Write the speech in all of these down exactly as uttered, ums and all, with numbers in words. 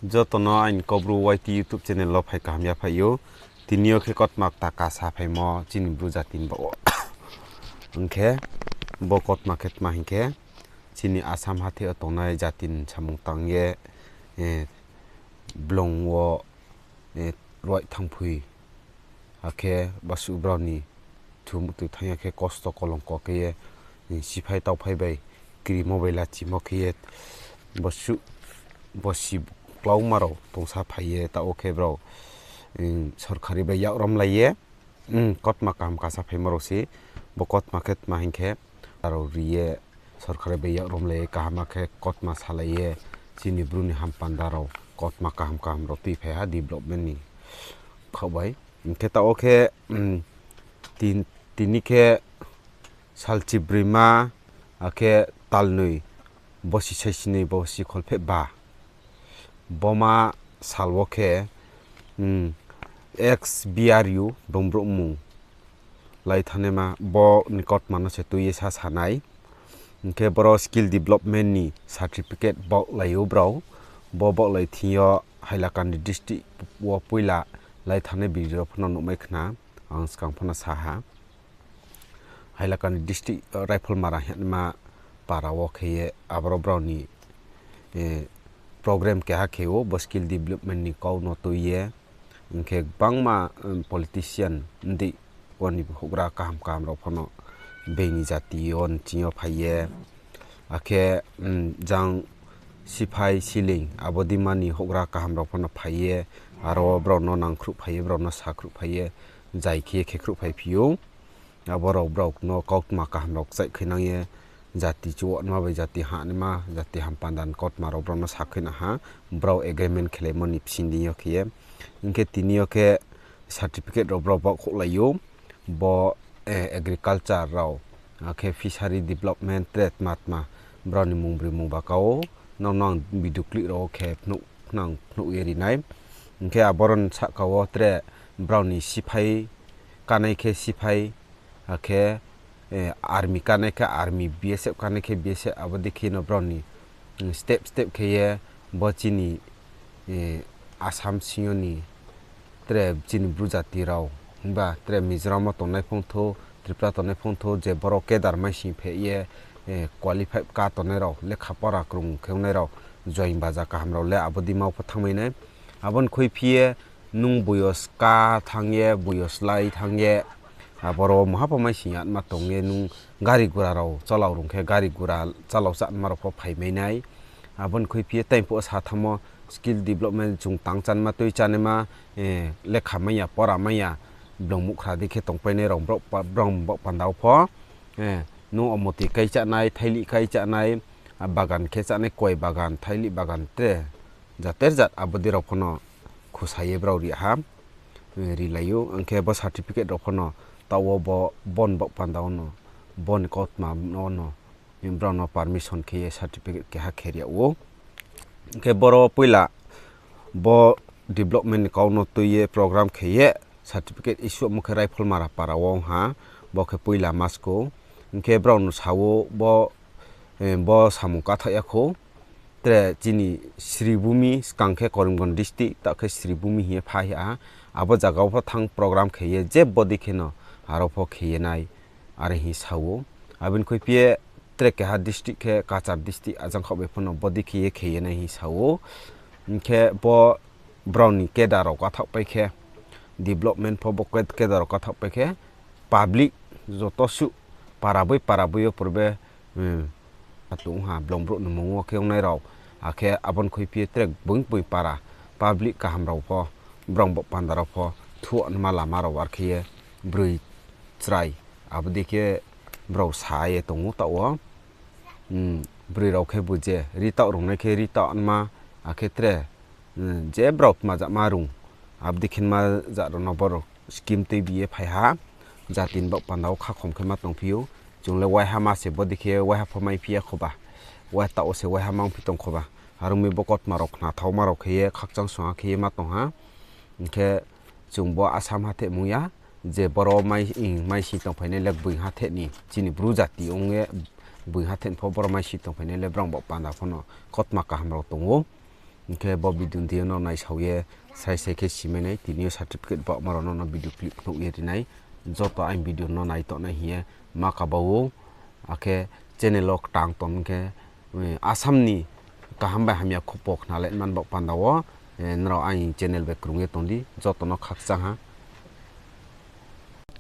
Joto no aini Kaubru Y T YouTube channel wo phai kaham ya phai ou. Tini yo khe kautma kta kasa phaimo chini Bru jati ni baoh wo. Hing khe bo kautma khe tma hing khe, chini Assam hathái yo tongnai jati ni samung tang ye, blung wo, ruai thanngphoi, akhe bosuh brao ni thum tui thanng ya khe kosto kolongko khe ye, siphai tauphai bai krimo bai lachimo khe ye, bosuh bosi klauma rao tongsa phai ye, taoh wo khe brao sorkari bai yak romlai ye, kautma kaham kasa phaimo rao se. Bo kautma khe tma hing khe, aro ri ye sorkari bai yak romlai ye, kaham khe kautma salai ye, chini Bru ni hampanda rao kautma kaham kaham rao tuiphai ha development ni khaoh bai. Hing khe taoh wo khe, tini khe sal chibroima, akhe talnoi, bosi saisinoi, bosi kholpheh ba, boma sal wo khe, ex B R U bung brouh mung lai thanaima bo ni kautma no se tui ye sasa nai. Hing khe boro skill development ni certificate baohlai ou brao. Bo baohlai thing yo Hailakandi district wo poila lai thanai video rao pho no nuhmai khna, ang skang pho no sa ha. Hailakandi district, Raipholmara hingma para wo khe ye aboro brao ni program keha khe ou, bo skill development ni kau no tui ye. Hing khe gbangma politician, mdei wo ni houhgra kaham kaham rao pho no being ni jati yo nching yo phai ye. Akhe jang siphai siling abo deima ni houhgra kaham rao pho no phai ye, aro brao no nangkhruhphai ye, brao no sakhruhphai ye, zai khe ye khekhruhphai phi ou. Abo rao brao no kautma kaham rao kchaih khuinang ye, jati chuanaima bai jati hanaima, jati hampanda ni kautma rao brao no sakhuina ha, brao agreement khelaimo ni bsing deing yo khe ye. Hing khe tini yo khe certificate rao brao baohkhouhlai ou, bo agriculture rao, akhe fishery development tre tma tma brao ni mungbroi mungba ka ou, nrao no ang video clip rao wo khe phnuh, khnang phnuh ye ri nai. Hing khe aboro ni sahka wo tre brao ni siphai kanai khe siphai, akhe army kanai khe army, B S F kanai khe B S F, abo dei khe no brao ni step step khe ye bo chini Assam sing yo ni tre chini Bru jati rao, himba tre Mizoram wo tongnai phung thou, Tripura tongnai phung thou, je boro cadre maising pheh ye, qualified ka tongnai rao, lekha pora krung khe ongnai rao, join baja kaham rao le abo deima wo pho thanngmai nai. Abo ni khuiphi ye nung boyos ka thanng ye, boyos lai thanng ye, aboro wo maha pho maising yatma tong ye nung gari gura rao chalao rung khe, gari gura chalao chánma rao pho phaimai nai. Abo ni khuiphi ye tei phuh wo sa thanngmo skill development chung tang chánma tui chánaima, lekha mai ya, pora mai ya, blung muhkhra dei khe tongpainai rao, brao baoh panda wo pho, nung omoti kaichánai, thailih kaichánai, bagan khe chánai, koi bagan, thailih bagan tre, jater jat abo dei rao pho no khusa ye brao ri ha, rilai ou. Hing khe bo certificate rao pho no taoh wo bo, bo ni baoh panda wo no, bo ni kautma no, brao no permission khe ye certificate keha khe ri yag ou. Hing khe boro poila bo development ni kau no tui ye program khe ye certificate issue yagmo khe Raipholmara para wo ong ha, bo khe poila maskou. Hing khe brao no sa ou bo, bo samung kathaoh ya khou. Tre chini Sribhumi, skang khe Karimganj district, taoh khe Sribhumi hing ye pha ha. Abo zaga wo pho thanng program khe ye je bodei khe no aro pho khe ye nai, are hing sa ou. Abo ni khuiphi ye tre keha district khe Cachar district, ajang khaoh bai pho no bodei khe ye khe ye nai hing sa ou. Hing khe bo brao ni cadre rao kathaohpai khe, development pho bo cadre rao kathaohpai khe, public joto suh para boi para boi yo purbe tung ha, blung brouh ni mung wo khe ongnai rao, akhe abo ni khuiphi ye tre gboi gboi para public kaham rao pho, brao baoh panda rao pho thuanma lama rao ar khe ye broi chrai, abo dei khe brao sa ye tong ou taoh wo. Broi rao khe bu je ritaoh rungnai khe ritaoh nma, akhe tre je brao tma jama rung, abo dei khe nma ja rao no boro scheme tuibi ye phai ha, jati ni baoh panda wo khakhom khe ma tongphi ou. Chung le waiha ma se bodei khe waiha pho maiphi ya khoba, wai taoh wo se waiha ma ongphi tong khoba. Aro mi bo kautma rao khnathaoma rao khe ye khakchang songha khe ye ma tong ha. Hing khe chung bo Assam hatheh mung ya, je boro maising tongphainai le gboing hatheh ni, chini Bru jati ong ye gboing hatheh ni pho boro maising tongphainai le brao baoh panda pho no kautma kaham rao tong ou. Hing khe bo video ni thing yo no naisao ye, srai srai khe simai nai, tini yo certificate baohma rao no no video clip phnuh ye ri nai. Joto aini video no nai tongnai hing ye ma kaba ou. Akhe channel wo ktang tong khe, Assam ni kaham bai hamya khupo khna le man baoh panda wo, nrao aini channel bai krung ye tong di, joto no khakchang ha.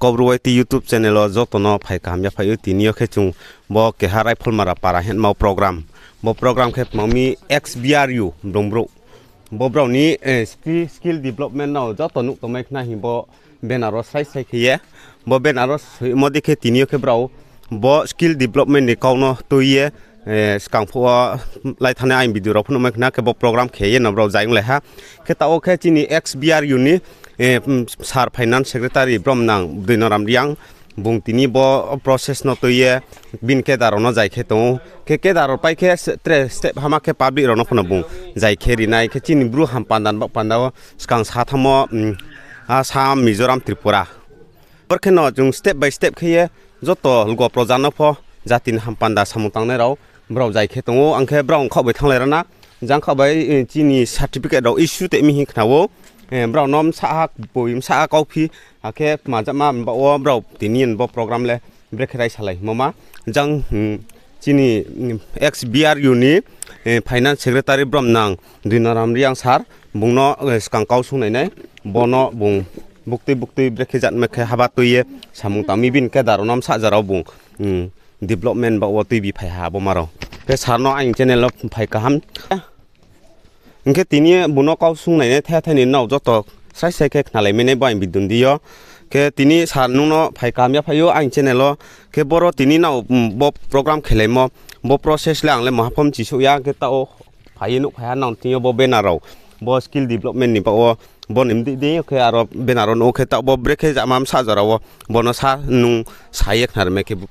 Kaubru Y T YouTube channel wo joto no phai kaham yaphaih ou. Tini yo khe chung bo keha Raipholmara para hingma program. Bo program khe tma mi X B R U brouh brouh. Bo brao ni skill development no joto nuh tongmai khna hing bo banner wo srai srai khe ye. Bo banner wo soimo dei khe tini yo khe brao bo skill development ni kau no tui ye, skang phuh wo lai thanngnai aini video rao pho nuhmai khna khe bo program khe ye no brao zai onglai ha. Khe taoh wo khe chini X B R U ni sir finance secretary bromnang Duinoram Reang, bung tini bo process no tui ye bini cadre rao no zai khe tong ou. Khe cadre rao pai khe tre step hama khe public rao no pho no bung zai khe ri nai. Khe chini Bru hampanda ni baoh panda wo skang sa thanngmo, Assam, Mizoram, Tripura. Bor khe no chung step by step khe ye joto lgo proja no pho jati ni hampanda samung tangnai rao brao zai khe tong ou, ang khe brao ongkhaoh bai thannglai ra na, jang khaoh bai chini certificate rao issue tei mi hing khna ou, brao no bsa ha boi bsa ha kauphi, akhe tma jama baoh wo brao tini ni bo program le brekhe raisalai hingmo ma, jang chini X B R U ni finance secretary bromnang Duinoram Reang sir, bung no skang kau sung nai nai, bo no bung buktui buktui brekhe jatma khe haba tui ye samung tang mi bini cadre rao no bsa jora wo bung development baoh wo tuibi phai ha abo ma rao. Khe sir no aini channel wo phai kaham. Hing khe tini bung no kau sung nai nai thai thai ni nrao joto srai srai khe khnalai mai nai bo aini video di yo. Khe tini sir nung no phai kaham yaphaih ou aini channel wo. Khe boro tini nrao bo program khelaimo, bo process le ang le maha pho mchisouh ya, khe taoh phai ye nuhphai ha nang thing yo bo banner rao, bo skill development ni baoh wo, bo ni mdei dei yo khe aro banner rao nuh khe taoh bo brekhe jama bsa jora wo, bo no sa nung sa ye khnarmai khe bu.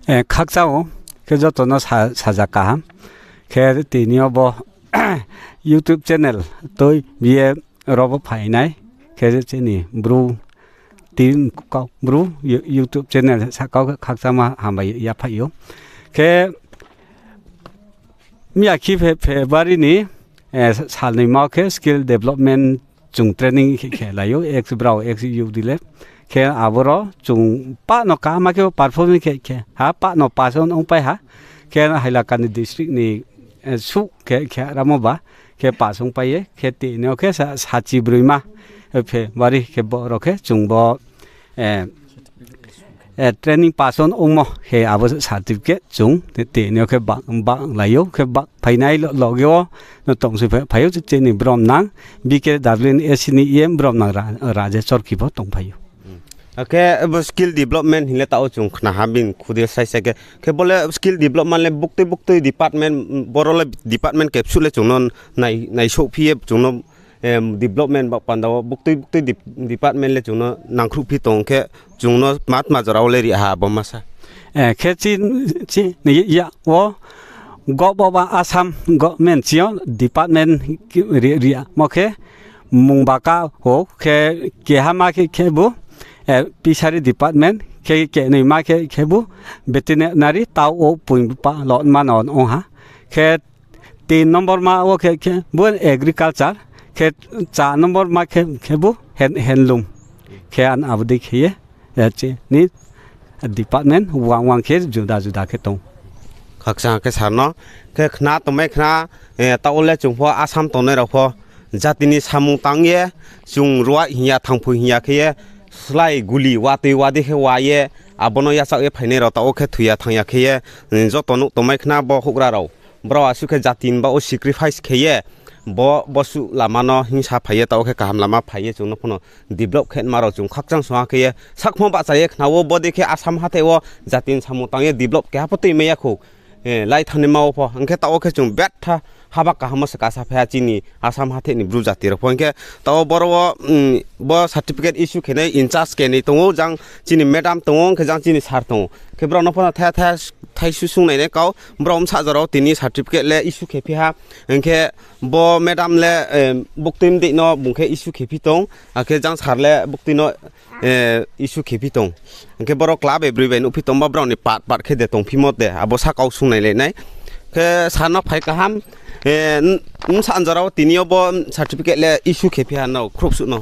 Khakchang ou, khe joto no sa, saja kaham. Khe tini yo bo YouTube channel tui bi ye ro bo phai nai. Khe chini Bru team kau, Bru You-, YouTube channel sa kau khakchangma hambai yaphaih ou. Khe miyakhe February ni salnoima wo khe skill development chung training khe, khe lai ou, ex brao, ex U D le. Khe aboro chung pah no kaham khe performing khe, khe ha pah no pass ong, ongpai ha. Khe Hailakandi district ni suh khe, khe ramo ba, khe pass ongpai ye, khe tini yo khe sa, sachi broima, February khe boro khe chung bo training pass ong, ongmo khe abo certificate chung tini yo khe bang, bang lai ou, khe bang phainai loge wo no tong se phai ou chini bromnang B K W S ni E M bromnang Ra-, Rajesh Chorki pho tongphai ou. Akhe bo skill development hing le taoh wo chung khna ha bini khudi sai sai khe. Khe bo le skill development le buktui buktui department, boro le department kebsuh le chung no nai, naisouhphi ye chung no development baoh panda wo buktui buktui department le chung no nangkhruhphi tong khe chung no tma tma jora wo le ri ha abo ma sa. Khe chi, chi ni ya wo go bo ba Assam government chi yo department ri, ri mo khe mung baka ou khe kehama khe, khe bu fishery department khe, kenoima khe, khe bu veterinary taoh wo poing pa lo ma no ong ha. Khe tin number ma wo khe, khe bu agriculture, khe char number ma khe, khe bu hand-, handloom. Khe an abo dei khe ye, chini department wang wang khe juda juda khe tong. Khakchang khe sir no, khe khna tongmai khna, taoh wo le chung pho Assam tongnai rao pho jati ni samung tang ye, chung ruai hing ya, thangphoi hing ya khe ye, slái guli watoi wadi khe wa ye, abo no yachaoh ye phainai rao taoh wo khe thoi ya thang ya khe ye, joto nuh tongmai khna bo houhgra rao. Brao asuh khe jati ni baoh wo sacrifice khe ye, bo, bo suh lama no hingsa phai ye, taoh wo khe kaham lama phai ye, chung no pho no develop khe ma rao chung khakchang song ha khe ye, sakmo bahcha ye khna wo, bo dei khe Assam hathái wo jati ni samung tang ye develop keha pho tuimai ya khou. Lai thanngnai ma wo pho, hing khe taoh wo khe chung betha haba kaham wo se kasa phai ha chini Assam hathái ni Bru jati rao pho. Hing khe taoh wo boro wo, bo certificate issue khe nai in charge khe nai tong ou, jang chini madam tong ou, hing khe jang chini sir tong ou. Khe brao no pho no thai, thai, thai su sung nai nai kau, brao bsa jora wo tini certificate le issue khe phi ha. Hing khe bo madam le buktui mdei no bung khe issue khe phi tong, akhe jang sir le buktui no issue khe phi tong. Hing khe boro chla bai broi bai nuh phi tong ba brao ni part part khe de tong phi mo de, abo sa kau sung nai le nai. Khe sir no phai kaham, bsa jora wo tini yo bo certificate le issue khe phi ha no khrouhsuh no.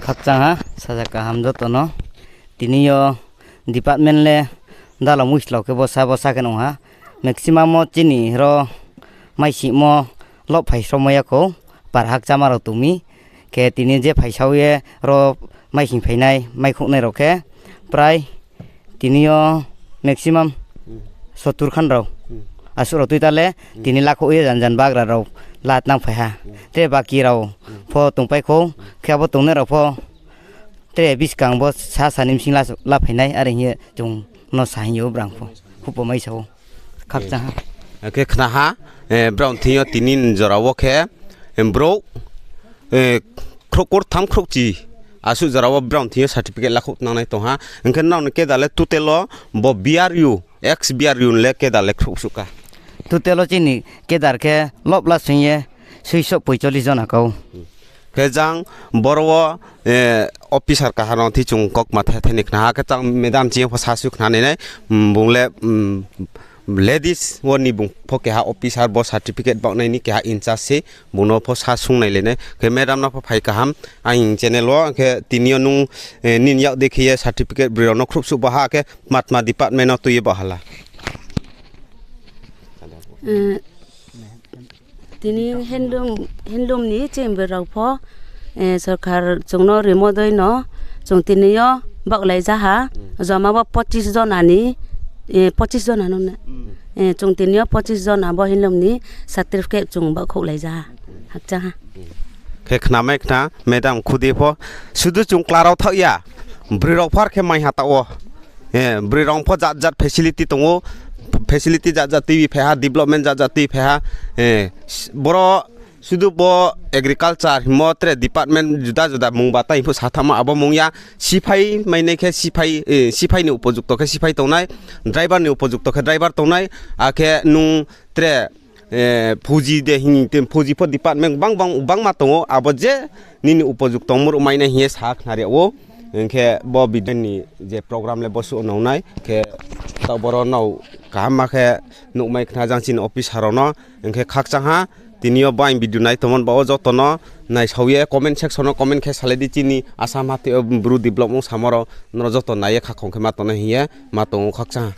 Khakchang ha, saja kaham joto no. Tini yo department le dalo muislao khe bosa bosa khe nung ha. Maximum wo chini ro maisingmo lob phai sromo ya khou, par hakchama rao tong mi. Khe tini je phaisao ye ro maising phainai, maikhouhnai rao khe prai tini yo maximum sottur khan rao. Asuh rao tui ta le tini lakhouh ye jan jan bagra rao la tnang phai ha. Tre baki rao pho tongpai khou, khe abo tongnai rao pho tre buskang bo sasa ni bsing la, la phainai, are hing ye chung no sa hing yo brang pho. Khupo mai sa ou. Khakchang ha. Khe khna ha, brao thing yo tini ni jora wo khe, brouh, khrouh kurtham khrouhchi, asuh jora wo brao thing yo certificate lakhouh tnangnai tong ha. Hing khe nrao ni cadre le total wo bo B R U, ex B R U ni le cadre le khrouhsuh ka. Total wo chini cadre khe lob la sing ye suisoh poicholish jona kau. Khe jang boro wo, officer kaham rao thi chung kaukma the the ni khna ha, khe jang madam chini pho sasu khna nai nai, bung le, ladies wo ni bung pho keha officer bo certificate baohnai ni keha in charge se, bung no pho sasung nailai nai. Khe madam no pho phai kaham, aini channel wo, khe tini yo nung, nini yak dei khe ye certificate broi rao no khrouhsuh ba ha, khe tma tma department no tui ye ba ha la. Tini handloom, handloom ni chini broi rao pho, sorkar chung no rimo dei no, chung tini yo baohlai ja ha, joma bo pochis jona ni, pochis jona no na. Chung tini yo pochis jona bo handloom ni certificate chung baohkhouhlai ja ha. Hakchang ha. Khe khnamai khna, madam khudi pho, sudu chung kla rao thaoh ya, broi rao phar khe mai ha taoh wo. Broi rao pho jat jat facility tong ou, facility jat jat tui phai ha, development jat jat tui phai ha. Boro sudu bo agriculture hingmo tre department juda juda mung ba tai phuh sathama abo mung ya, siphai mainai khe siphai, siphai ni upojukto khe siphai tongnai, driver ni upojukto khe driver tongnai, akhe nung tre, phouji de hing, phouji pho department bang bang, bangma tong ou, abo je nini upojukto mruh mainai hing ye sa khnari ou. Hing khe bo video ni je program le bosuh nang nai khe, taoh boro nrao kaham ma khe nuhmai khna jang chini officer rao no. Hing khe khakchang ha, tini yo bo aini video nai tongmo ba wo joto no naisao ye comment section no comment khe salai di, chini Assam hathái yo Bru develop ong samo rao nrao joto nai ye khakhong khe ma tongnai hing ye ma tong ou. Khakchang ha.